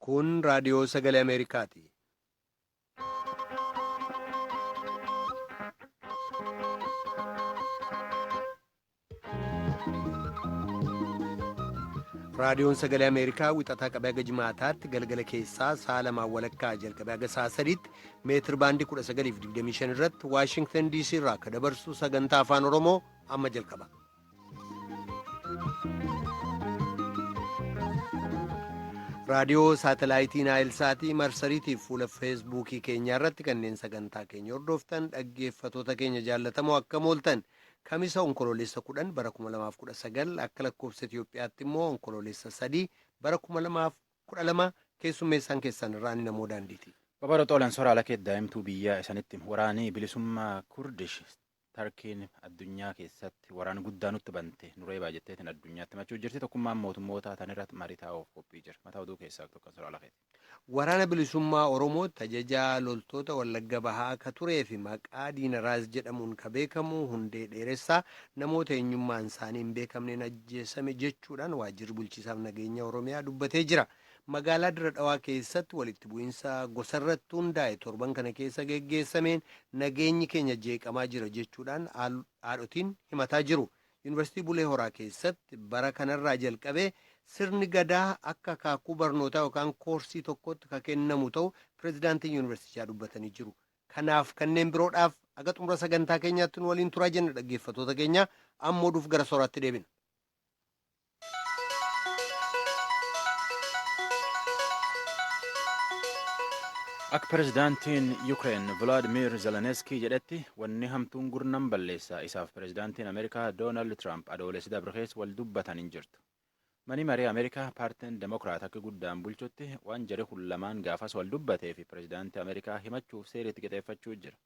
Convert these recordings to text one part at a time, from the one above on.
Kun raadiyoo sagalee Ameerikaati. Raadiyoon sagalee Ameerikaa wixataa qabee haga jimaataatti galgala keessaa sa'a lamaan walakkaa jalqabee haga sa'a sadiitti meetir baandii 1925 irratti Waashingtan DC irraa akka dabarsu sagantaa afaan Oromoo amma jalqaba. Raadiyoo saatalaayitii Naayilsaatii marsariitiif fuula feesbuukii keenyaa irratti kanneen sagantaa keenya hordoftan dhaggeeffatoota keenya jaallatamoo akkam ooltan. Kamisa Onkoloolessa 10 bara 2019 akka lakkoofsa Itiyoophiyaatti immoo Onkoloolessa 3 bara 2012 keessummeessaan keessan irraa ani Namoo Daandiiti. Babaroo Xoolan Soraa Alakee daa'imtuu biyyaa isanitti waraanii bilisummaa Kurdish Tarkiin addunyaa keessatti waraana guddaa nutti bante nu reebaa jetteetiin addunyaatti himachuu jirti. Tokkummaan mootummootaa tan irratti marii taa'uuf qophii jira. Mataa oduu keessaa tokko Soraa Alakeeti. Waraana Bilisummaa Oromootti ajajaa loltoota Wallagga Bahaa ka turee fi maqaa Diinaraaz jedhamuun ka beekamu Hundee Dheeressaa namoota eenyummaan isaanii hin beekamneen ajjeesame jechuudhaan waajjirri bulchiisaaf nageenya Oromiyaa dubbatee jira. Magaalaa Dirre Dhawaa keessatti walitti bu'insa gosarratti hundaa'e torban kana keessa geggeessameen nageenyi keenya jeeqamaa jira jechuudhaan haadhotiin himataa jiru. Yuunivarsiitii Bulee Horaa keessatti bara kanarraa jalqabee sirni Gadaa akka akaakuu barnootaa yookaan koorsii tokkootti ka kennamu ta'u pirezidaantiin yuunivarsiitichaa dubbatanii jiru. Kanaaf kanneen biroodhaaf haga xumura sagantaa keenyaatti nu waliin turaa jenna dhaggeeffatoota keenya amma oduuf gara sooraatti deebina. Akka pirezidaantiin Yukireen Vilaadimir Zeleneskii jedhetti wanni hamtuun gurnan balleessa isaaf pirezidaantiin Ameerikaa Doonaald Tiraamp adoolessi dabre keessa wal dubbatan hin jirtu. Mani marii Ameerikaa paartiin Demokiraat akka guddaan bulchutti waan jari kun lamaan gaafas wal dubbatee fi pirezidaantii Ameerikaa himachuuf seeritti qixeeffachuu jira.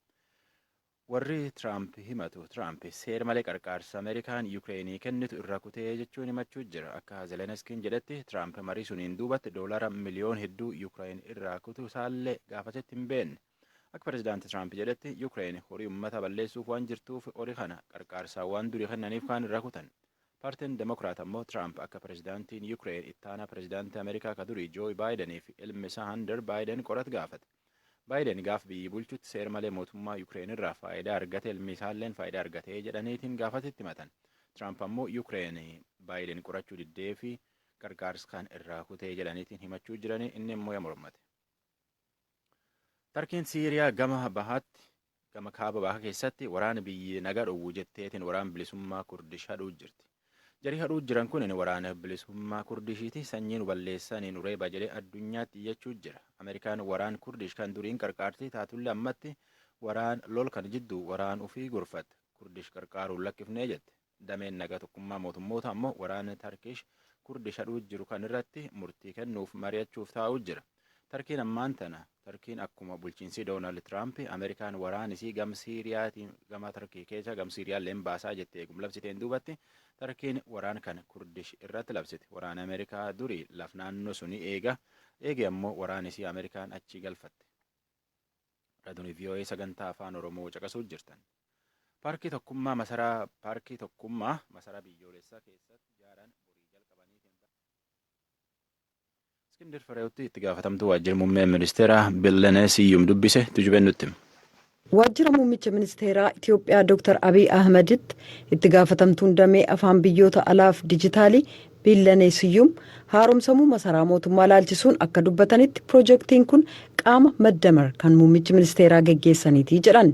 Warri Tiraamp himatu Tiraamp seer malee qarqaarsa Ameerikaan Yukireenii kennitu irra kutee jechuun himachuu jira. Akka Zelenskiin jedhetti Tiraamp marii suniin duubatti doolara miliyoon hedduu Yukireen irraa kutuu isaallee gaafasitti hin beekne. Akka pirezidaanti Tiraamp jedhetti Yukireen horii uummata balleessuuf waan jirtuuf horii kana qarqaarsaan waan durii kennaniif kaan irra kutan. Paartiin Demokiraat ammoo Tiraamp akka pirezidaantiin Yukireen ittaanaa pirezidaantii Ameerikaa ka durii Joo Baayidanii fi ilmi isaa Hander Baayiden qorat gaafate. Baayiden gaaf biyyi bulchutti seer malee mootummaa Yukireen irraa faayidaa argate ilmi isaalleen faayidaa argate jedhaniitiin gaafasitti himatan. Tiraamp ammoo Yukireen Baayiden qorachuu diddee fi qarqaarsa kan irraa kutee jedhaniitiin himachuu jiranii inni immoo ya mormate. Tarkiin Siiriyaa gama bahaatti gama kaaba bahaa keessatti waraana biyyi naga dhowwu jetteetiin waraana bilisummaa Kurdish hadhuu jirti. Jarii hadhuu jiran kun waraana bilisummaa Kurdishiiti sanyiin balleessanii nu reeba jedhee addunyaatti iyyachuu jira. Ameerikaan waraan Kurdish kan duriin qarqaartii taatullee ammatti waraan lol kan jidduu waraan ufii gorfatte. Kurdish qarqaaruun lakkifnee jette. Dameen nagaa tokkummaa mootummoota ammoo waraana Tarkish Kurdish hadhuu jiru kan irratti murtii kennuuf mari'achuuf taa'uu jira. Tarkiin ammaan tana Tarkiin akkuma bulchiinsi Doonaald Tiraamp Ameerikaan waraan isii gam Siiriyaatiin gama Tarkii keessa gam Siiriyaalleen baasaa jettee eegum labsiteen duubatti Tarkiin waraan kana Kurdish irratti labsite. Waraan Ameerikaa durii laf naannoo suni eega eege ammoo waraan isii Ameerikaan achi galfatte. Raadiyoon VOA sagantaa afaan Oromoo caqasuu jirtan. Paarkii tokkummaa masaraa paarkii tokkummaa masaraa biyyoolessaa keessatti ijaaran borii jalqabaniitiin Iskindir Fireewutti itti gaafatamtuu waajjira muummee ministeera Billenee Siyyum dubbise tujubeen nutti hima. Waajjira muummicha ministeeraa Itiyoophiyaa Dr. Abiy Ahmeditti itti gaafatamtuun damee afaan biyyoota alaaf dijitaalii Billanee Siyyum haaromsamuu masaraa mootummaa laalchisuun akka dubbatanitti piroojeektiin kun qaama maddamar kan muummichi ministeeraa geggeessaniiti jedhan.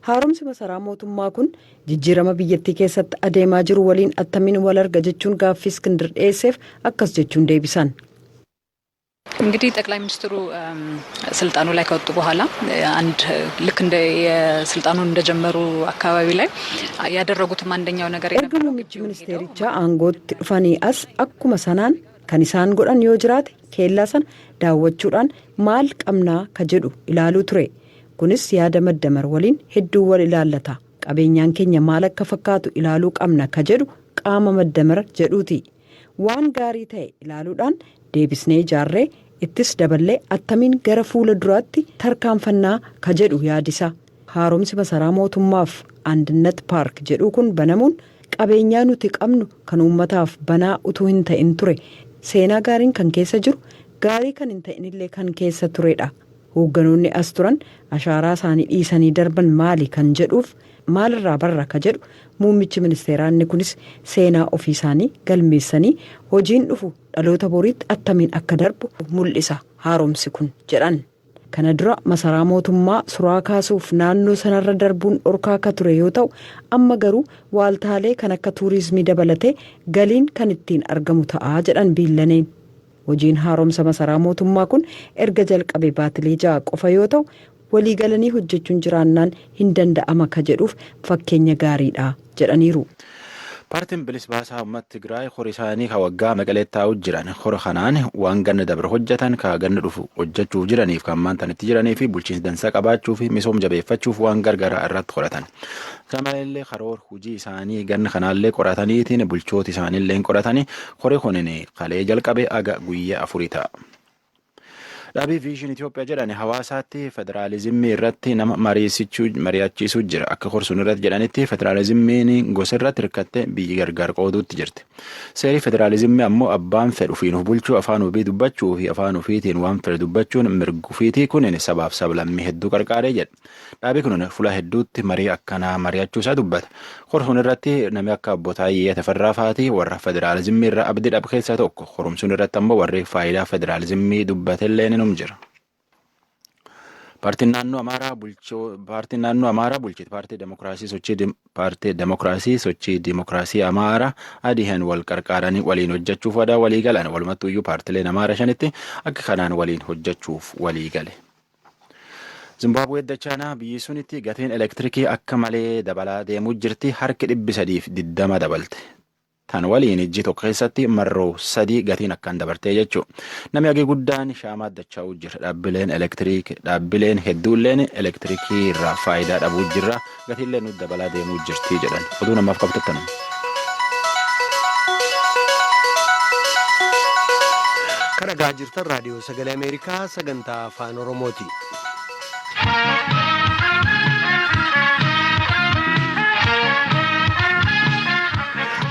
Haaromsi masaraa mootummaa kun jijjiirama biyyattii keessatti adeemaa jiru waliin attamiin wal arga jechuun gaaffii Iskindir dhiyeesseef akkas jechuun deebisan. እንግዲህ ጠቅላይ ሚኒስትሩ ስልጣኑ ላይ ከወጡ በኋላ አንድ ልክ እንደ የስልጣኑን እንደጀመሩ አካባቢ ላይ ያደረጉትም አንደኛው ነገር Erga muummichi ministeerichaa aangootti dhufanii as akkuma sanaan kan isaan godhan yoo jiraate keellaa sana daawwachuudhaan maal qabnaa ka jedhu ilaaluu ture. Kunis yaada maddamar waliin hedduu wal ilaallata. Qabeenyaan keenya maal akka fakkaatu ilaaluu qabna ka jedhu qaama maddamar jedhuuti. Waan gaarii ta'e ilaaluudhaan deebisnee ijaarree ittis daballee attamiin gara fuula duraatti tarkaanfannaa ka jedhu yaadisa. Haaromsi masaraa mootummaaf Andinet Paark jedhu kun banamuun qabeenyaa nuti qabnu kan uummataaf banaa utuu hin ta'in ture. Seenaa gaariin kan keessa jiru Gaarii kan hin ta'inillee kan keessa turedha. Hoogganoonni as turan ashaaraa isaanii dhiisanii darban maali kan jedhuuf maalirraa barra ka jedhu muummichi ministeeraa inni kunis seenaa ofii isaanii galmeessanii hojiin dhufu dhaloota boriitti attamiin akka darbu mul'isa haaromsi kun jedhan. Kana dura masaraa mootummaa suraa kaasuuf naannoo sanarra darbuun dhorkaa akka ture yoo ta'u, amma garuu waaltaalee kan akka tuurizimii dabalatee galiin kan ittiin argamu ta'aa jedhan Biillaneen. Hojiin haaromsa masaraa mootummaa kun erga jalqabe baatilee 6 qofa yoo ta'u, waliigalanii hojjechuun jiraannaan hin danda'ama ka jedhuuf fakkeenya gaariidha jedhaniiru. Paartiin bilisa baasaa uummata Tigraay hori isaanii ka waggaa Maqaleetti taa'u jiran. Hora kanaan waan ganna dabre hojjetan, ka ganna dhufu hojjechuuf jiraniif, kan maantanitti jiranii fi bulchiinsa dansaa qabaachuu fi misooma jabeeffachuuf waan gargaraa irratti qoratan. Kana maleellee karoor hojii isaanii ganna kanaallee qorataniitiin bulchooti isaaniillee qoratanii hori kunin kalee jalqabe aga guyyaa 4 ta'a. Dhaabii Vision Itoophiyaa jedhan hawaasaatti federaalizimii irratti nama mari'achiisuu jira. Akka horsuun irratti jedhanitti federaalizimiin gosa irratti hirkattee biyyi gargaar qooduutti jirti. Seerri federaalizimii ammoo abbaan fedhu ofiin of bulchuu, afaan ofii dubbachuu fi afaan ofiitiin waan fedhe dubbachuun mirga ofiitii kunin sabaaf sablammii hedduu qarqaaree jedha. Dhaabii kun fuula hedduutti marii akkanaa mari'achuu isaa dubbata. Horsuun irratti namni akka obbo Taayyee Tafarraa fa'aati warra federaalizimii irra abdii dhabu keessaa tokko. Horumsuun irratti ammoo warri faayidaa federaalizimii dubbatellee ni jira. Paartiin naannoo Amaaraa bulchoo paartiin naannoo Amaaraa bulchite paartii Demokiraasii Sochii Demokiraasii Amaaraa adihan wal qarqaaranii waliin hojjechuuf wadaa walii galan. Walumattuu iyyuu paartileen Amaaraa shanitti akka kanaan waliin hojjechuuf walii gale. Zimbaabuwee dachaanaa biyyi sunitti gatiin elektirikii akka malee dabalaa deemuu jirti, harki 320 dabalte. Tan waliin ijji tokko keessatti marroo 3 gatiin akkaan dabartee jechuudha. Namni hagi guddaan shaamaa dachaa'uu jira. Dhaabbileen elektiriik dhaabbileen hedduulleen elektirikii irraa faayidaa dhabuu jira. Gatiillee nuti dabalaa deemuu jirti jedhan. Oduu namaaf qabtattan. Kan dhagaa jirtan Raadiyoo Sagalee Ameerikaa sagantaa Afaan Oromooti.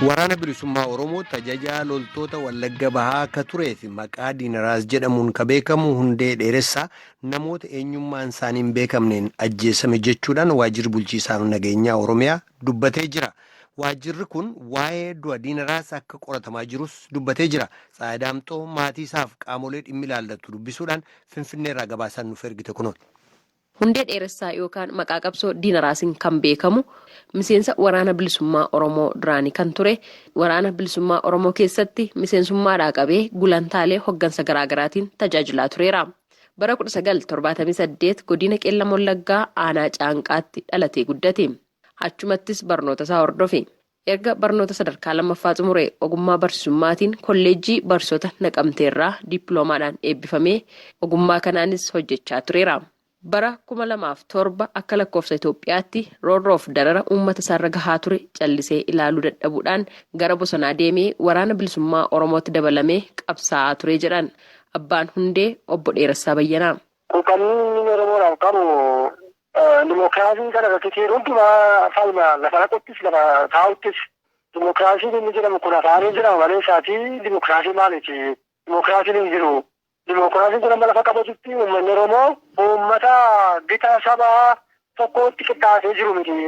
Waraana Bilisummaa Oromootti ajajaa loltoota Wallagga Bahaa akka turee fi maqaa Diinaraas jedhamuun ka beekamu Hundee Dheeressaa namoota eenyummaan isaanii hin beekamneen ajjeesame jechuudhaan waajjirri bulchiisaaf nageenyaa Oromiyaa dubbatee jira. Waajjirri kun waa'ee du'a Diinaraas akka qoratamaa jirus dubbatee jira. Tsaayi Daamxoo maatii isaaf qaamolee dhimmi ilaallatu dubbisuudhaan Finfinneerraa gabaasaan nuuf ergite kunoon. Hundee Dheeressaa yookaan maqaa qabsoo Diinaraasiin kan beekamu miseensa Waraana Bilisummaa Oromoo duraanii kan ture, Waraana Bilisummaa Oromoo keessatti miseensummaadhaa qabee gulantaalee hoggansa garaagaraatiin tajaajilaa tureera. Bara 1978 godina Qeellam Wallaggaa aanaa Caanqaatti dhalatee guddate. Achumattis barnoota isaa hordofe. Erga barnoota sadarkaa lammaffaa xumuree ogummaa barsiisummaatiin kolleejjii barsiisota Naqamteerraa dippiloomaadhaan eebbifamee ogummaa kanaanis hojjechaa tureera. Bara 2007 akka lakkoofsa Itoophiyaatti roorroof darara uummata isaarra gahaa ture callisee ilaaluu dadhabuudhaan gara bosonaa deemee Waraana Bilisummaa Oromootti dabalamee qabsaa'aa ture jedhan abbaan Hundee Obbo Dheeressaa Bayyanaa. Quuqamni inni Oromoodhaaf qabu dimokiraasii kana irratti yeroo hundumaa falma, lafa dhaquttis lafa taa'uttis. Dimokiraasiin inni jedhamu kun afaanii jedhama malee isaatii dimokiraasii maaliiti? Dimokiraasiin hin jiru. Dimokiraasiin kun amma lafa qabatutti uummanni Oromoo uummata gita saba tokkootti qixxaatee jiru miti.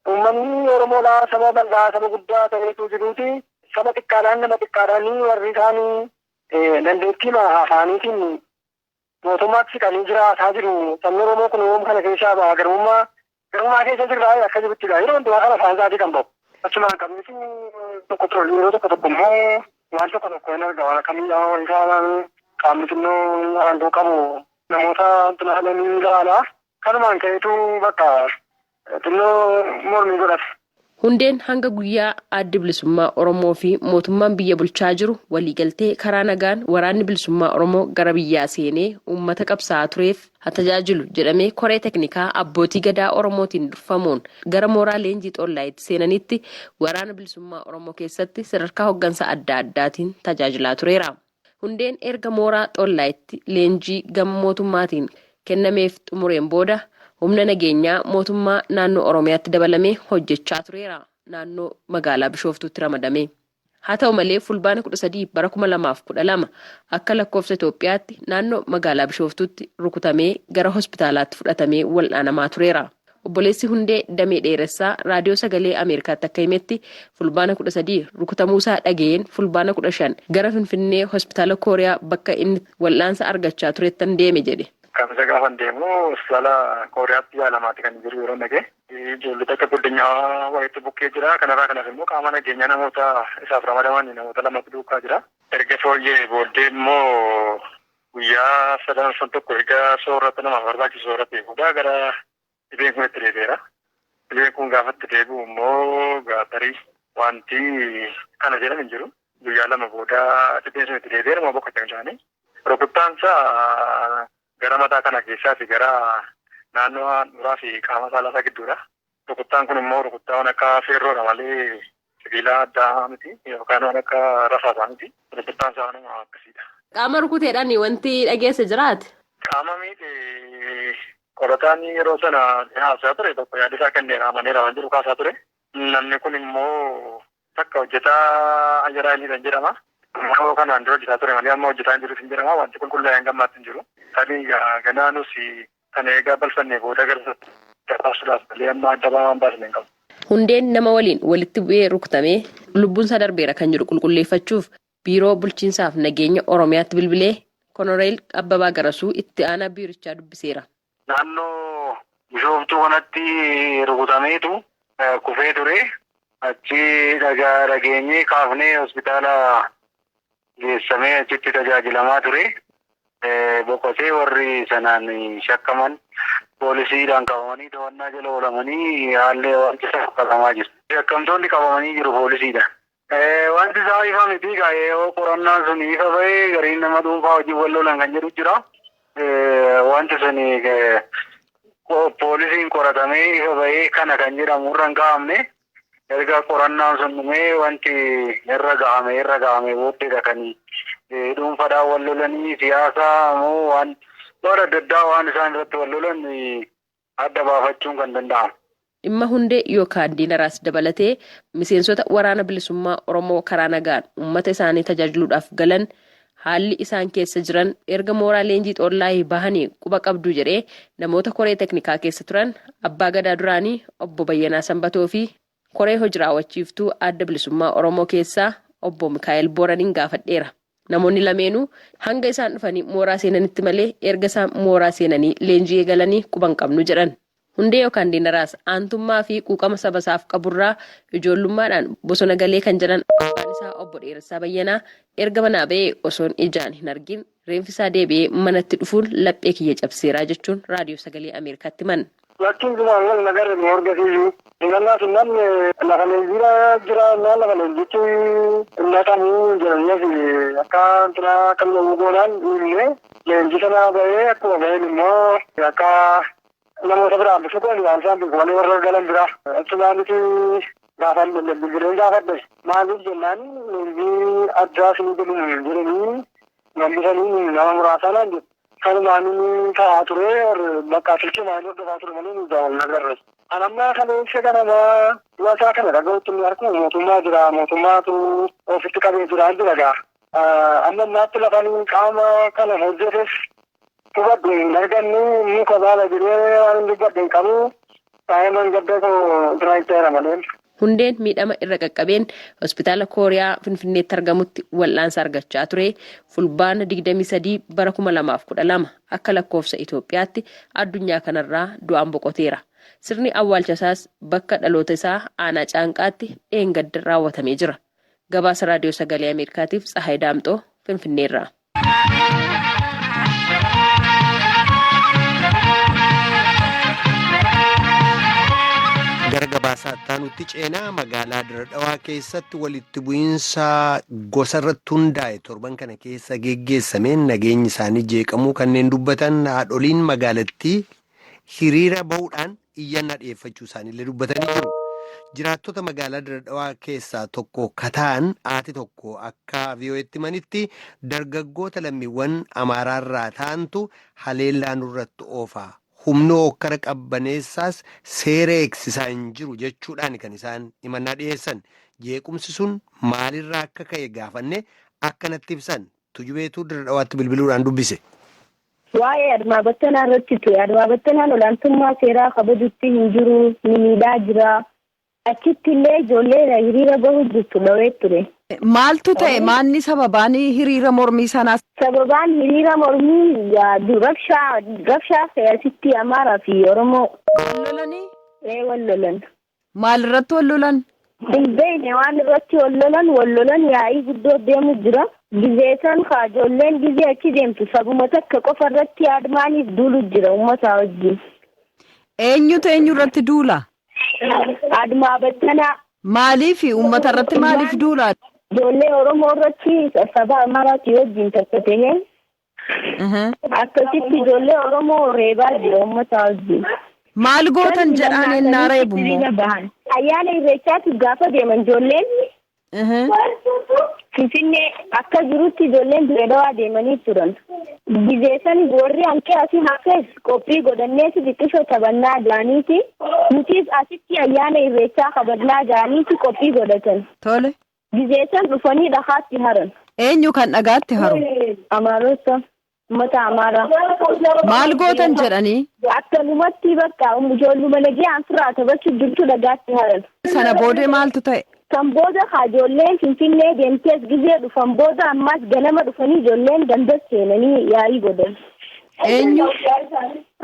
Uummanni Oromoodhaa saba bal'aa, saba guddaa ta'eetu jiruuti. Saba xiqqaadhaan, nama xiqqaadhaan warri isaanii dandeettii afaaniitiin mootummaatti siqanii jiraataa jiru. Sabni Oromoo kun yoom kana keessaa ba'a? Garbummaa keessa jirraa akka jiruttidha. Yeroo hundumaa kana afaan isaatii kan bahu. Achumaan qabeessi tokko ture, yeroo tokko tokko immoo waan tokko tokko hin arga, waan akka miidhaa wayii kaanaan qaamni xinnoo aangoo qabu namoota xinaalanii ilaala. Kanumaan ka'eetu bakka xinnoo mormii godhata. Hundeen hanga guyyaa Addi Bilisummaa Oromoo fi mootummaan biyya bulchaa jiru waliigaltee karaa nagaan Waraanni Bilisummaa Oromoo gara biyyaa seenee uummata qabsaa'aa tureef haa tajaajilu jedhamee koree teknikaa abbootii gadaa Oromootiin durfamuun gara mooraa leenjii Xollaayitti seenanitti Waraana Bilisummaa Oromoo keessatti sadarkaa hoggansa adda addaatiin tajaajilaa tureera. Hundeen erga mooraa Xollaayitti leenjii gama mootummaatiin kennameef xumureen booda humna nageenyaa mootummaa naannoo Oromiyaatti dabalamee hojjechaa tureera. Naannoo magaalaa Bishooftuutti ramadame. Haa ta'u malee Fulbaana 13 bara 2012 akka lakkoofsa Itoophiyaatti naannoo magaalaa Bishooftuutti rukutamee gara hospitaalaatti fudhatamee wal'aanamaa tureera. Obboleessi Hundee Damee Dheeressaa Raadiyoo Sagalee Ameerikaatti akka himetti Fulbaana 13 rukutamuusaa dhaga'een Fulbaana 15 gara Finfinnee hospitaala Kooriyaa bakka inni wal'aansa argachaa turettan deeme jedhe. Kamisa gaafan deemu hospitaala Kooriyaatti yaalamaati kan jiru yeroo dhagee. Ijoollota akka guddinyaa wayiitti bukkee jira. Kanarraa kanaaf immoo qaama nageenyaa namoota isaaf ramadaman namoota lamatu duukaa jira. Erga fooyyee booddee immoo guyyaa sadan tokko erga soorata namaaf barbaachisu soorate booda gara dhibeen kun itti deebi'eera. Dhibeen kun gaafa itti deebi'u immoo tarii wanti kana jedhan hin jiru. Guyyaa 2 booda dhibeen sun itti deebi'eera moo boqotan isaanii. Rukuttaan isaa gara mataa kana keessaa fi gara naannoo handhuuraa fi qaama saalaa gidduudha. Rukuttaan kun immoo rukuttaa waan akka feerroodha malee sibiila addaa miti yookaan waan akka rasaasaa miti. Rukuttaan isaa waanuma akkasiidha. Qaama rukuteedhaan wanti dhageesse jiraate? Qaama miidhee qorataan yeroo sana haasaa ture tokko yaada isaa kenneera amaneera waan jiru kaasaa ture. Namni kun immoo takka hojjetaa Ayyaraa Iliidhan jedhama. Yeroo kanaan dura hojjetaa ture malee amma hojjetaa hin jiru hin jedhama. Wanti qulqullaa'ee hanga ammaatti hin jiru. Tarii ganaa nus kan eegaa balfannee booda gara gabaasuudhaaf malee amma adda waan baasne hin qabu. Hundeen nama waliin walitti bu'ee rukutamee lubbuun isaa darbeera kan jedhu qulqulleeffachuuf biiroo bulchiinsaaf nageenya Oromiyaatti bilbilee Konoreel Abbabaa Garasuu itti aanaa biirichaa dubbiseera. Naannoo Bishooftuu kanatti rukutameetu kufee ture. Achi dhagaa dhageenyee kaafnee hospitaala geessamee achitti tajaajilamaa ture. Boqotee warri sanaan shakkaman poolisiidhaan qabamanii to'annaa jala oolamanii haalli wanti isaa qabatamaa jiru. Shakkamtoonni qabamanii jiru poolisiidhaan. Wanti isaa ifa miti yoo qorannaan sun ifa ba'ee gariin nama dhuunfaa hojii wal lolan kan jedhu jira. Wanti sun poolisiin qoratamee ifa ba'ee kana kan jedhamu irra hin ga'amne. Erga qorannaan sun dhumee wanti irra ga'ame booddeedha kan dhuunfaadhaan wal lolanii siyaasaa moo waan adda addaa waan isaan irratti wal lolan adda baafachuun kan danda'amu. Dhimma Hundee yookaan Diinaraas dabalatee miseensota waraana bilisummaa Oromoo karaa nagaan uummata isaanii tajaajiluudhaaf galan haalli isaan keessa jiran erga mooraa leenjii xoollaayii bahanii quba qabdu jedhee namoota koree teknikaa keessa turan Abbaa Gadaa duraanii obbo Bayyanaa Sanbatoo fi koree hojii raawwachiiftuu adda bilisummaa Oromoo keessaa obbo Mikaa'el Booraniin gaafadheera. Namoonni lameenuu hanga isaan dhufanii mooraa seenanitti malee erga isaan mooraa seenanii leenjii eegalanii quba hin qabnu jedhan. Hundee yookaan Diinaraas aantummaa fi quuqama saba isaaf qaburraa ijoollummaadhaan bosona galee kan jedhan abbaan isaa obbo Dheeressaa Bayyanaa erga manaa ba'ee osoon ijaan hin argin reenfi isaa deebi'ee manatti dhufuun laphee kiyya cabseeraa jechuun raadiyoo sagalee Ameerikaatti himan. Lakkiin kun waan wal agarre nu horgasiisu. Himannaa sun namni lafa leenjiirra jira naan lafa leenjitti naqamuu jedhanii akka intinaa kan loluu goonaan dhiibne leenjii sana ba'ee akkuma ba'een immoo akka namoota biraan bifu goon waan isaan beeku malee warra galan bira. Achumaan nuti gaafa bilbileen gaafadhe maaliif jennaan leenjii addaa sinii jedhu jedhanii namni sanii nama muraasaa naan jedhu. Kanumaan inni taa'aa ture bakka silkii maayilii hordofaa ture malee nuti wal agarre. Anammaa kana ibsa kanamaa wasaa kana dhaga'utti inni harkuma mootummaa jira mootummaatu ofitti qabee jira jira gaa. Amma ammaatti lafan qaama kana hojjetes hubadhu hin argannu muka baala jedhee waan hin dubbadhe hin qabu. Daa'imman gadda koo jiraachaa malee. Hundeen miidhama irra qaqqabeen hospitaala Kooriyaa Finfinneetti argamutti wal'aansa argachaa ture. Fulbaana 23 bara 2012 akka lakkoofsa Itoophiyaatti addunyaa kanarraa du'aan boqoteera. Sirni awwaalcha isaas bakka dhaloota isaa aanaa Caanqaatti dheengadda raawwatamee jira. Gabaasa Raadiyoo Sagalee Ameerikaatiif Tsahaay Daamxoo Finfinneerraa. Gara gabaasaa itti ceenaa magaalaa Diradawaa keessatti walitti bu'iinsa gosa irratti hundaa'e torban kana keessa geggeessameen nageenyi isaanii jeeqamuu kanneen dubbatan haadholiin magaalattii hiriira bahuudhaan iyyannaa dhiyeeffachuu isaaniillee dubbatanii jiru. Jiraattota magaalaa Diradawaa keessaa tokko kataan haati tokko akka VOA'tti himanitti dargaggoota lammiiwwan Amaaraarraa ta'antu haleellaa nurratti oofa. Humna hokkara qabbaneessaas seera eegsisaa hin jiru jechuudhaan kan isaan himannaa dhiyeessan. Jeequmsi sun maalirraa akka ka'e gaafanne akkanatti ibsan. Tujubeetuu Dirre Dhawaatti bilbiluudhaan dubbise. Waa'ee Admaa Battanaa irratti ture. Admaa Battanaan olaantummaa seeraa kabajutti hin jiru, ni miidhaa jira. Achitti illee ijoollee hiriira bahu jirtu dhawee ture. Maaltu ta'e? Maanni sababaan hiriira mormii sanaa? Sababaan hiriira mormii rabshaa asitti Amaaraa fi Oromoo. Wal lolanii? Ee, wal lolan. Maal irratti wal lolan? Hin beekne waan irratti wal lolan. Wal lolan, yaa'ii guddoo deemu jira. Gizeesan kaa ijoolleen gizee achi deemtu sabuma takka qofa irratti admaaniif duulu jira uummata wajjin. Eenyutu eenyu irratti duula? Admaa Battanaa. Maaliif uummata irratti maaliif duula? Ijoollee Oromoo irratti saba Amaaraati wajjin takka ta'ee akkasitti ijoollee Oromoo reebaa jira uummata wajjin. Maal gootan jedhaan ennaa reebu immoo? Ayyaana Irreechaatiif gaafa deeman ijoolleen Finfinnee akka jirutti ijoolleen Dirre deemanii turan. Gizeessan warri hanqee asii hafees qophii godhanneeti xiqqishoo taphannaa jaaniiti. Nutis asitti ayyaana Irreechaa kabajnaa jaaniiti qophii godhatan. Tole. Gizeessan dhufanii dhakaatti haran. Eenyu kan dhagaatti haru? Amaarota. Uummata Amaaraa. Maal gootan jedhanii? Akkanumatti bakka ijoolluma nagayaan firaa taphachuuf jirtu dhagaatti haran. Sana boodee maaltu ta'e? Kan booda ijoolleen Finfinnee deemtees gizee dhufan booda ammas ganama dhufanii ijoolleen ganda seenanii yaa'ii godhan. Eenyu?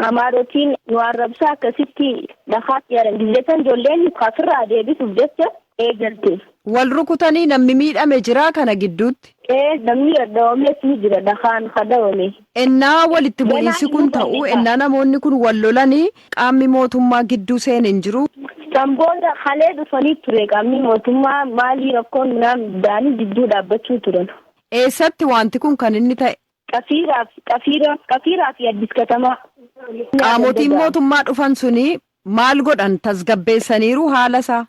Amaarotiin nu arrabsaa akkasitti dhakaatti haran. Gizeetan ijoolleen ofirraa deebisuuf jecha eegalte. Wal rukutanii namni miidhame jira kana gidduutti? Ee, namni dhadhawames ni jira, dhakaan kadhawame. Ennaa walitti bu'iinsi kun ta'u, ennaa namoonni kun wal lolanii, qaamni mootummaa gidduu seene hin jiru? Kan booda halee dhufanii ture qaamni mootummaa, maalii rakkoon daanii gidduu dhaabbachuu turan. Eessatti wanti kun kan inni ta'e? Qafiiraa fi Addis Katamaa. Qaamotiin mootummaa dhufan suni maal godhan? Tasgabbeessaniiru haala isaa?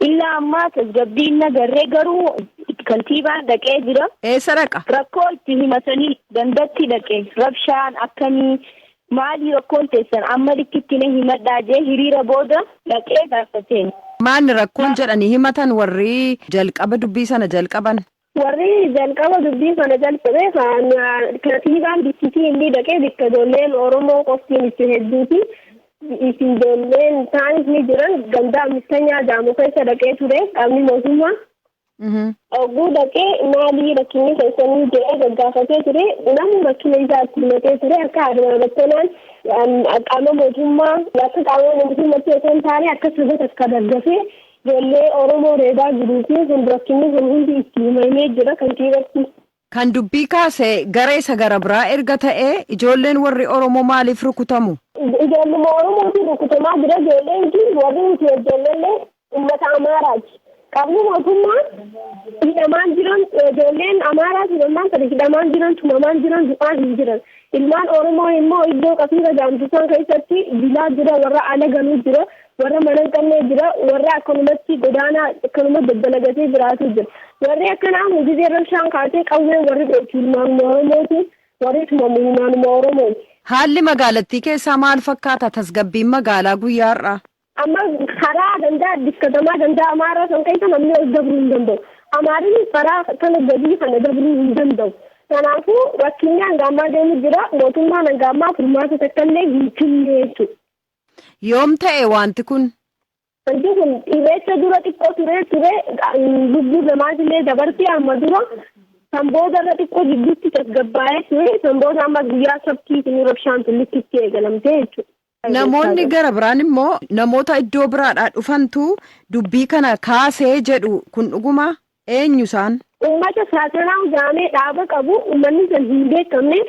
Illaa ammaa tasgabbii hin agarree, garuu kantiibaan dhaqee jira. Eessa dhaqa? Rakkoo itti himatanii gandatti dhaqee, rabshaan akkamii, maalii rakkoon teessan, amma likkitti na himadhaa jee hiriira booda dhaqee gaafateen. Maanni rakkoon jedhanii himatan warri jalqaba dubbii sana jalqaban? Warri jalqaba dubbii sana jalqabe, kantiibaan bikkitii inni dhaqee bikka ijoolleen Oromoo qoftiin itti hedduuti. Isin ijoolleen taanis ni jiran, ganda Ammistanyaa jedhamu keessa dhaqee ture qaamni mootummaa. Ogguu dhaqee maalii rakkinni keessanii jedhee gaggaafatee ture. Namni rakkina isaa itti himatee ture, akka Admaa Battanaan qaama mootummaa, akka qaama mootummaatti osoo hin taane akka saba takka daggafee ijoollee Oromoo reebaa jiruu fi kun rakkinni kun hundi itti himamee jira kantiibatti. Kan dubbii kaase gara isa gara biraa erga ta'ee, ijoolleen warri Oromoo maaliif rukutamu? Ijoolluma Oromootu rukutamaa jira. Ijoolleen kun warri nuti hojjennellee uummata Amaaraati. Qaamni mootummaa hidhamaan jiran ijoolleen Amaaraa hidhamaan kana hidhamaan jiran, tumamaan jiran, du'aa hin jiran. Ilmaan Oromoo immoo iddoo Qafiira jaamsisan keessatti bilaa jira, warra ala galuu jira, warra mana hin qabne jira, warra akkanumatti godaanaa akkanuma daddalagatee jiraatu jira. Warri akkanaa gizee rabshaan kaatee qawwee warri dhooftu ilmaanuma Oromooti, warri tumamu ilmaanuma Oromooti. Haalli magaalattii keessaa maal fakkaata? Tasgabbiin magaalaa guyyaa har'aa? Amma karaa danda'a Addis Katamaa danda'a Amaaraa san keessa namni ol dabruu hin danda'u. Amaarri karaa kana gadii kana dabruu hin danda'u. Kanaafuu rakkinni hanga ammaa deemu jira. Mootummaan hanga ammaa furmaata takka illee hin kenne jechuudha. Yoom ta'e wanti kun? Wanti kun Irreecha dura xiqqoo ture ture, lubbuu namaatillee dabartee amma dura. Kan booda irra xiqqoo gidduutti tasgabbaa'ee ture. Kan booda amma guyyaa sabtiitiin rabshaan tullutti eegalamtee jechuudha. Namoonni gara biraan immoo namoota iddoo biraadhaa dhufantu dubbii kana kaasee jedhu, kun dhuguma? Eenyu isaan? Uummata Saatanaa jaamee dhaaba qabu, uummanni san hin beekamne,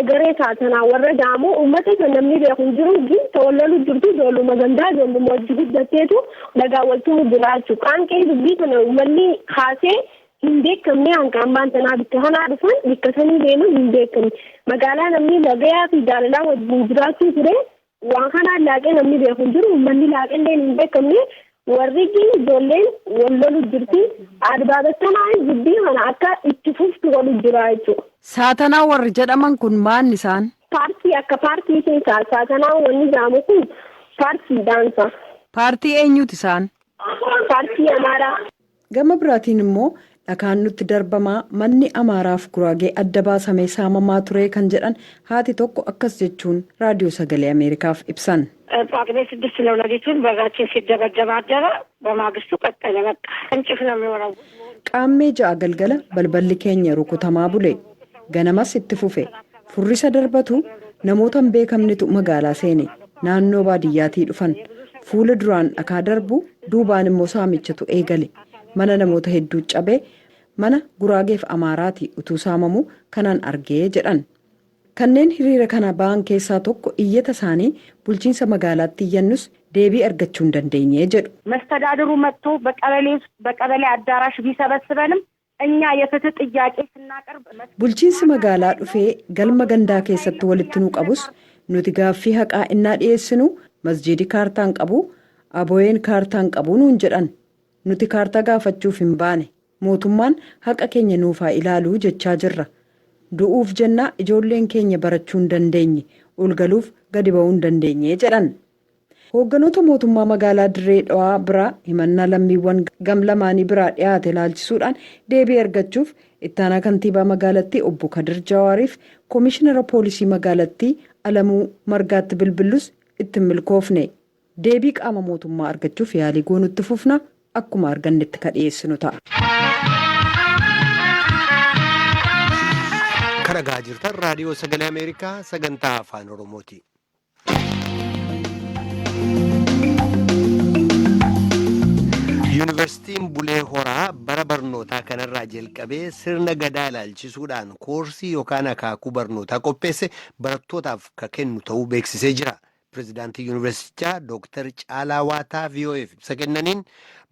garee Saatanaa warra jaamu, uummata san namni beeku hin jiru. Tawallalu jirtu ijoolluma gandaa, ijoolluma hojii guddatteetu dhagaa waltumu jiraachuu. Qaanqee dubbii kana uummanni kaasee hin beekamne, hanga ammaan tanaa bikka kanaa dhufan, bikka sanii deeman hin beekamne. Magaalaa namni nagayaa fi jaalalaa wajjin jiraachuu ture, waan kanaan laaqee namni beeku hin jiru, uummanni laaqellee hin beekamne. Warri ijoolleen wal lolu jirti. Adbaabattanaa dubbii kana akka itti fuftu godhu jira jechuudha. Saatanaa warri jedhaman kun maanni isaan? Paartii, akka paartii keessaa Saatanaa wanni jedhamu kun paartii daansa. Paartii eenyuti isaan? Paartii Amaaraa. Gama biraatiin immoo dhakaan nutti darbamaa, manni Amaaraaf Guraagee adda baasamee saamamaa ture kan jedhan haati tokko akkas jechuun Raadiyoo Sagalee Ameerikaaf ibsan. ጳጉሜ 6 ነው ሌሊቱን በራችን ሲደበደብ አደረ። በማግስቱ ቀጠለ። በቃ እንጭፍ ነው የሚሆነው። Qaammee 6 galgala balballi keenya rukutamaa bule. Ganamas itti fufe. Furrisa darbatu namoota hin beekamnetu magaalaa seene. Naannoo baadiyyaatii dhufan. Fuula duraan dhakaa darbu, duubaan immoo saamichatu eegale. Mana namoota hedduu cabee, mana Guraageef Amaaraati utuu saamamu kanaan argee jedhan. Kanneen hiriira kana ba'an keessaa tokko iyyata isaanii bulchiinsa magaalaatti iyyannus deebii argachuu hin dandeenye jedhu. መስተዳድሩ መጥቶ በቀበሌ ውስጥ በቀበሌ አዳራሽ ቢሰበስበንም እኛ የፍትህ ጥያቄ ስናቀርብ Bulchiinsi magaalaa dhufee galma gandaa keessatti walitti nu qabus, nuti gaaffii haqaa innaa dhiyeessinu masjiidi kaartaan qabu, abooyeen kaartaan qabu nuun jedhan. Nuti kaartaa gaafachuuf hin baane. Mootummaan haqa keenya nuufaa ilaaluu jechaa jirra. Du'uuf jennaa, ijoolleen keenya barachuu hin dandeenye, ol galuuf gadi ba'uu hin dandeenye jedhan. Hoogganoota mootummaa magaalaa Dirree Dhawaa biraa himannaa lammiiwwan gam lamaanii biraa dhiyaate ilaalchisuudhaan deebii argachuuf ittaanaa kantiibaa magaalattii obbo Kadir Jawaariif koomishinara poolisii magaalattii Alamuu Margaatti bilbillus itti hin milkoofne. Deebii qaama mootummaa argachuuf yaalii goonutti fufna, akkuma argannetti ka dhiyeessinu ta'a. Kan dhagaa jirtan Raadiyoo Sagalee Ameerikaa sagantaa Afaan Oromooti. Yuunivarsiitiin Bulee Horaa bara barnootaa kanarraa jalqabee sirna gadaa ilaalchisuudhaan koorsii yookaan akaakuu barnootaa qopheesse barattootaaf ka kennu ta'uu beeksisee jira. Pireezidaantii yuunivarsiitichaa Dooktar Caalaa Waataa VOAf ibsa kennaniin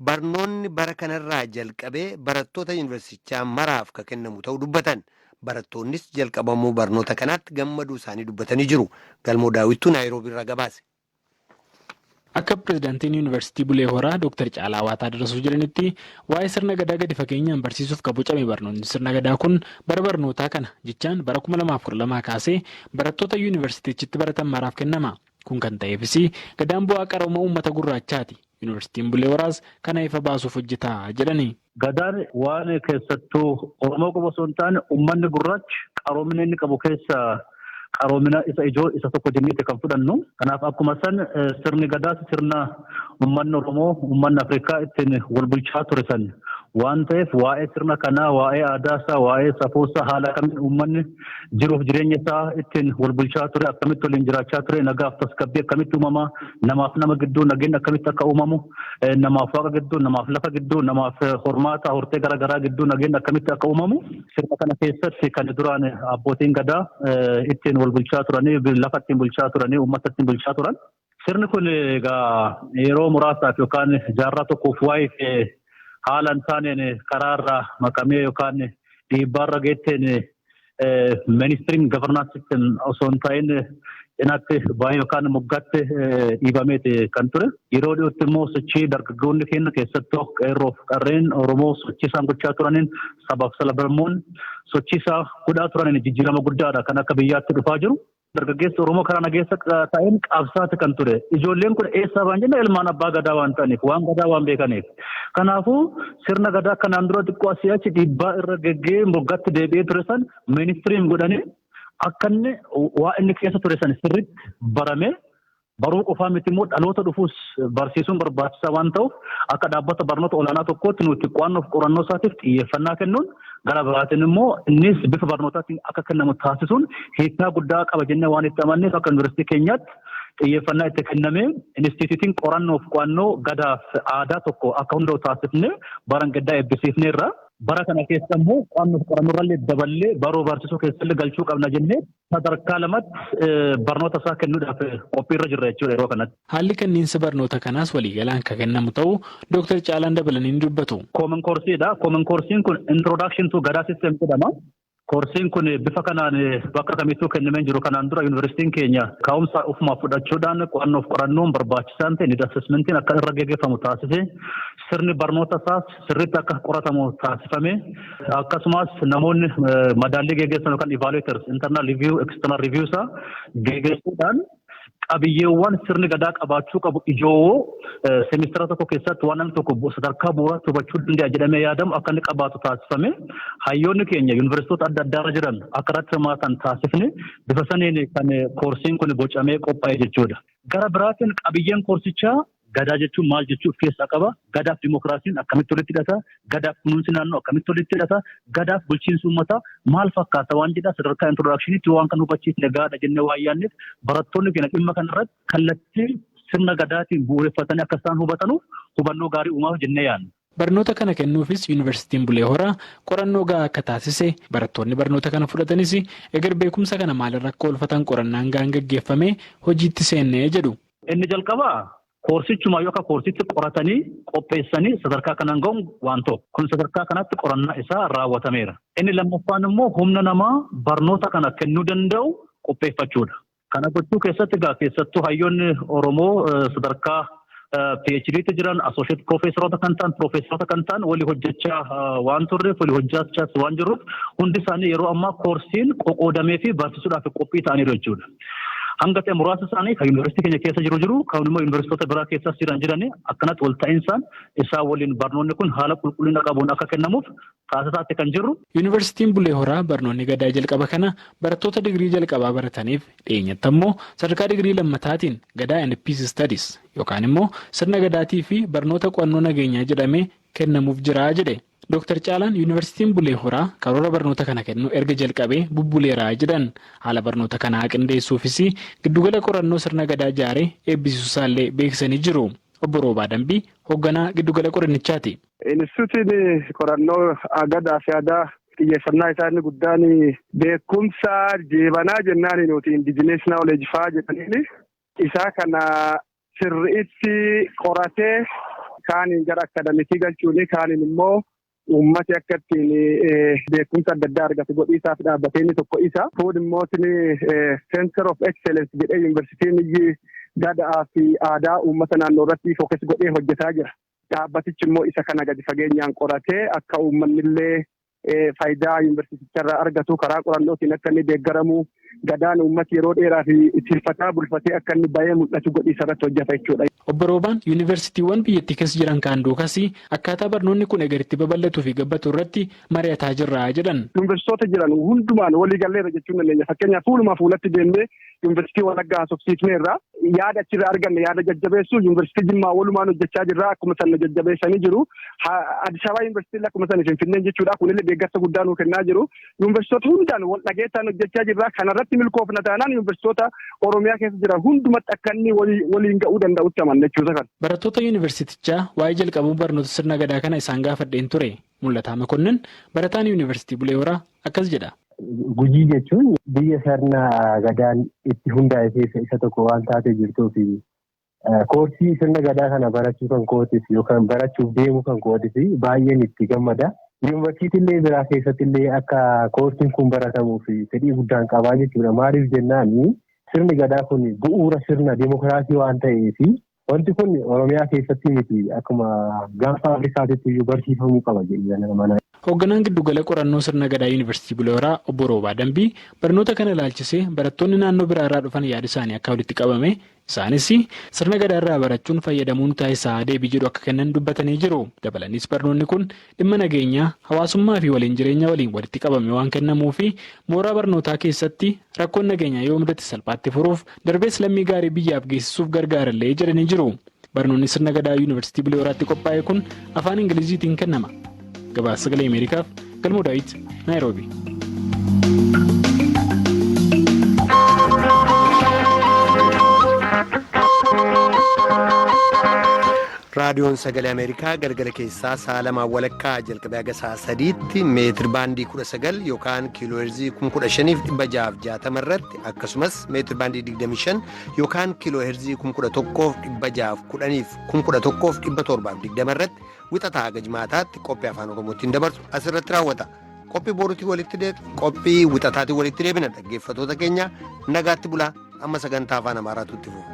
barnoonni bara kanarraa jalqabee barattoota yuunivarsiitichaa maraaf ka kennamu ta'uu dubbatan. Barattoonnis jalqabamuu barnoota kanaatti gammaduu isaanii dubbatanii jiru. Galmoo Daawwittuu Naayiroobii irraa gabaase. Akka pireezidaantiin Yuunivarsiitii Bulee Horaa Dr. Caalaa Waataa Darasuu jedhanitti, waa'ee sirna gadaa gadi fageenyaan barsiisuuf kan bocame barnoonni sirna gadaa kun bara barnootaa kana jechaan bara 2012 kaasee barattoota yuunivarsiitichitti baratan maraaf kennama. Kun kan ta'eefis gadaan bu'aa qarooma uummata gurraachaati. Yuunivarsiitiin Bulee Horaas kana ifa baasuuf hojjeta jedhani. Gadaan waan keessattuu Oromoo qofa osoo hin taane uummanni gurraachi qaroomina inni qabu keessaa qaroomina isa ijoo isa tokko jenneeti kan fudhannu. Kanaaf akkuma san sirni gadaas sirna uummanni Oromoo, uummanni Afrikaa ittiin wal bulchaa ture san waan ta'eef, waa'ee sirna kanaa, waa'ee aadaa isaa, waa'ee safuu isaa, haala kamiin uummanni jiruuf jireenya isaa ittiin wal bulchaa ture, akkamitti waliin jiraachaa ture, nagaaf tasgabbii akkamitti uumamaa, namaaf nama gidduu nageenyi akkamitti akka uumamu, namaaf waaqa gidduu, namaaf lafa gidduu, namaaf hormaata hortee garaagaraa gidduu nageenyi akkamitti akka uumamu sirna kana keessatti kan duraan abbootiin gadaa ittiin wal bulchaa turanii, lafa ittiin bulchaa turanii, uummata ittiin bulchaa turan. Sirni kun egaa yeroo muraasaaf yookaan jaarraa tokkoof waa'ee haala hin taaneen karaarraa makamee yookaan dhiibbaarra geetteen mainstream governance system osoo hin ta'in cinaatti baay'ee yookaan moggaatti dhiibameeti kan ture. Yeroo dhiyootti immoo sochii dargaggoonni keenya, keessattuu qeerroof qarreen Oromoo, sochii isaan gochaa turaniin, sabaaf sablammoonni sochii isaa godhaa turaniin jijjiirama guddaadha kan akka biyyaatti dhufaa jiru. Dargaggeessi Oromoo karaa nageessa ta'een qabsaati kan ture. Ijoolleen kun eessaa ba'an jennee, ilmaan abbaa gadaa waan ta'aniif, waan gadaa waan beekaniif. Kanaafuu sirna gadaa kanaan dura xiqqoo asii achi dhiibbaa irra geggee moggaatti deebi'ee ture san mainstream godhanii akka inni waa inni keessa ture san sirriitti barame, baruu qofaa miti immoo dhaloota dhufuus barsiisuun barbaachisaa waan ta'uuf, akka dhaabbata barnoota olaanaa tokkootti nuti qo'annoof qorannoo isaatiif xiyyeeffannaa kennuun, gara biraatiin immoo innis bifa barnootaatiin akka kennamu taasisuun hiikaa guddaa qaba jennee waan itti amanneef, akka yuunivarsiitii keenyaatti xiyyeeffannaa itti kennamee inistiitiitiin qorannoof qo'annoo gadaaf aadaa tokko akka hunda'u taasifnee baran gaddaa eebbisiifneerra. Bara kana keessa immoo qo'annoof qorannoo daballee baruu barsiisuu keessallee galchuu qabna jennee sadarkaa lamatti barnoota isaa kennuudhaaf qophiirra jirra jechuudha yeroo kanatti. Haalli kenniinsa barnoota kanaas waliigalaan kan kennamu ta'uu Dooktar Caalaan dabalanii ni dubbatu. Common courseiidha. Common courseiin kun Introduction to Gadaa System jedhama. Koorsiin kun bifa kanaan bakka kamittuu kennamee jiru. Kanaan dura yuunivarsiitiin keenya ka'umsa ofumaa fudhachuudhaan qo'annoof qorannoon barbaachisaan ta'e, need assessmentiin akka irra geggeeffamu taasise, sirni barnoota isaas sirriitti akka qoratamu taasifame, akkasumas namoonni madaallii geggeessan yookaan evaluators, internal review, external review isaa geggeessuudhaan Qabiyyeewwan sirni gadaa qabaachuu qabu ijoo seemistara tokko keessatti waan namni tokko sadarkaa bu'uuraatti hubachuu danda'a jedhamee yaadamu akka inni qabaatu taasifame hayyoonni keenya yuunivarsiitota adda addaarra jiran akka irratti hirmaatan taasifne bifa saniin kan koorsiin kun bocamee qophaa'e jechuudha. Gara biraatiin qabiyyeen koorsichaa gadaa jechuun maal jechuu of keessaa qaba? Gadaaf dimookiraasiin akkamitti walitti hidhata? Gadaaf kunuunsi naannoo akkamitti walitti hidhata? Gadaaf bulchiinsi uummataa maal fakkaata waan jedhaa sadarkaa introdaakshiniitti waan kan hubachiisne gaadha jennee waan yaadneef barattoonni keenya dhimma kanarratti kallattii sirna gadaatiin bu'uureffatanii akka isaan hubatanuuf hubannoo gaarii uumaaf jennee yaadna. Barnoota kana kennuufis Yuunivarsiitiin Bulee Horaa qorannoo gahaa akka taasise barattoonni barnoota kana fudhatanis eger beekumsa kana maalirra akka oolfatan qorannaan gahaan gaggeeffamee hojiitti seennee jedhu. Inni jalqabaa koorsichuma yoo akka koorsitti qoratanii qopheessanii sadarkaa kanaan ga'uun waan tokko. Kun sadarkaa kanatti qorannaa isaa raawwatameera. Inni lammaffaan immoo humna namaa barnoota kana kennuu danda'u qopheeffachuudha. Kana gochuu keessatti egaa keessattuu hayyoonni Oromoo sadarkaa PhD'tti jiran asooshiyet piroofeesaroota kan ta'an piroofeesaroota kan ta'an walii hojjechaa waan turreef walii hojjechaas waan jirruuf hundi isaanii yeroo ammaa koorsiin qoqoodamee fi barsiisuudhaaf qophii ta'aniiru jechuudha. Hanga ta'e muraasa isaanii kan yuunivarsiitii keenya keessa jiru kan immoo yuunivarsiitota biraa keessas jiran akkanatti wal ta'insaan isaan waliin barnoonni kun haala qulqullina qabuun akka kennamuuf taasisaatti kan jirru. Yuunivarsiitiin Bulee Horaa barnoonni gadaa jalqaba kana barattoota digirii jalqabaa barataniif dhiyeenyatti ammoo sadarkaa digirii lammataatiin gadaa and peace studies yookaan immoo sirna gadaatii fi barnoota qo'annoo nageenyaa jedhamee kennamuuf jira jedhe. Dooktar Caalaan Yuunivarsiitiin Bulee Horaa karoora barnoota kana kennu erga jalqabee bubbuleeraa jedhan haala barnoota kanaa qindeessuufis giddugala qorannoo sirna gadaa ijaaree eebbisiisuusaallee beeksisanii jiru. Obbo Roobaa Dambii hoogganaa giddugala qorannichaati. Inistituutiin qorannoo gadaa fi aadaa xiyyeeffannaa isaa inni guddaan beekumsa jeebanaa jennaan nuti indijinees naawuleej fa'aa jedhaniini isaa kana sirriitti qoratee kaaniin gara akadamikii galchuuni kaaniin immoo uummati akka ittiin beekumsa adda addaa argatu godhiisaaf dhaabbatee inni tokko isa. Kun immoo Center of Excellence jedhee yuunivarsiitiin gadaa fi aadaa uummata naannoo irratti fookas godhee hojjetaa jira. Dhaabbatichi immoo isa kana gadi fageenyaan qoratee akka uummanni illee faayidaa yuunivarsiiticharraa argatu karaa qorannootiin akka inni deeggaramu gadaan uummati yeroo dheeraa fi ittifataa bulfatee akka inni baay'ee mul'atu godhiisa irratti hojjeta jechuudha. Obbo Roobaan yuunivarsiitiiwwan biyyattii keessa jiran kaan duukas akkaataa barnoonni kun egeritti babal'atuu fi gabbatu irratti mari'ataa jirra jedhan. Yuunivarsiitota jiran hundumaan walii galleerra jechuun dandeenya. Fakkeenyaaf fuulumaa fuulatti deemnee yuunivarsiitii Walaggaa haasofsiifneerra yaada achirraa arganne yaada jajjabeessu yuunivarsiitii Jimmaa walumaan hojjechaa jirra akkuma sana jajjabeessanii jiru. Addis Ababa yuunivarsiitiin akkuma sana Finfinneen jechuudha kunillee deeggarsa guddaa nuu kennaa jiru. Yuunivarsiitota hundaan wal dhageettaan hojjechaa jirra. Kanarratti milkoofna taanaan yuunivarsiitota Oromiyaa keessa jiran hundumatti akka inni waliin ga'uu danda'utti amanna jechuudha kana. Barattoota yuunivarsiitichaa waa'ee jalqabuu barnoota sirna gadaa kana isaan gaafadheen ture. Mul'ataa Makonnin barataan yuunivarsiitii Bulee Horaa akkas jedha. Gujii jechuun biyya sirna gadaan itti hundaa'e keessa isa tokko waan taatee jirtuu fi koorsii sirna gadaa kana barachuu kan kootiif yookaan barachuuf deemuu kan kootiif baay'een itti gammada. Yuunivarsiitiilee biraa keessattillee akka koorsiin kun baratamuuf fedhii guddaan qabaa jechuudha. Maaliif jennaan sirni gadaa kun bu'uura sirna dimookiraasii waan ta'eef wanti kun Oromiyaa keessatti miti akkuma gaanfa Afrikaatitti iyyuu barsiifamuu qaba jedhanii mana. Hoogganaan giddugala qorannoo sirna gadaa Yuunivarsiitii Bulee Horaa Obbo Roobaa Dambii barnoota kana ilaalchisee barattoonni naannoo biraarraa dhufan yaada isaanii akka walitti qabame isaanis sirna gadaarraa barachuun fayyadamuun taasisaa deebii jedhu akka kennan dubbatanii jiru. Dabalanis barnoonni kun dhimma nageenyaa hawaasummaa fi waliin jireenya waliin walitti qabame waan kennamuu fi mooraa barnootaa keessatti rakkoon nageenyaa yoo mudate salphaatti furuuf darbees lammii gaarii biyyaaf geessisuuf gargaarallee jedhanii jiru. Barnoonni sirna gadaa Yuunivarsiitii Bulee Horaatti qophaa'e kun afaan Ingiliziitiin kennama. Gabaasa Sagalee Ameerikaaf Galmoo Daawit, Naayiroobi. Raadiyoon Sagalee Ameerikaa galgala keessaa sa'a lamaan walakkaa jalqabee haga sa'a sadiitti meetir baandii 19 yookaan kiiloo heerzii 15,660 irratti akkasumas meetir baandii 25 yookaan kiiloo heerzii 11,610 11,720 irratti wixataa haga jimaataatti qophii afaan Oromootiin dabarsu asirratti raawwata. Qophii boruutii walitti qophii wixataatiin walitti deebina dhaggeeffatoota keenya nagaatti bulaa amma sagantaa afaan Amaaraatu itti fufa.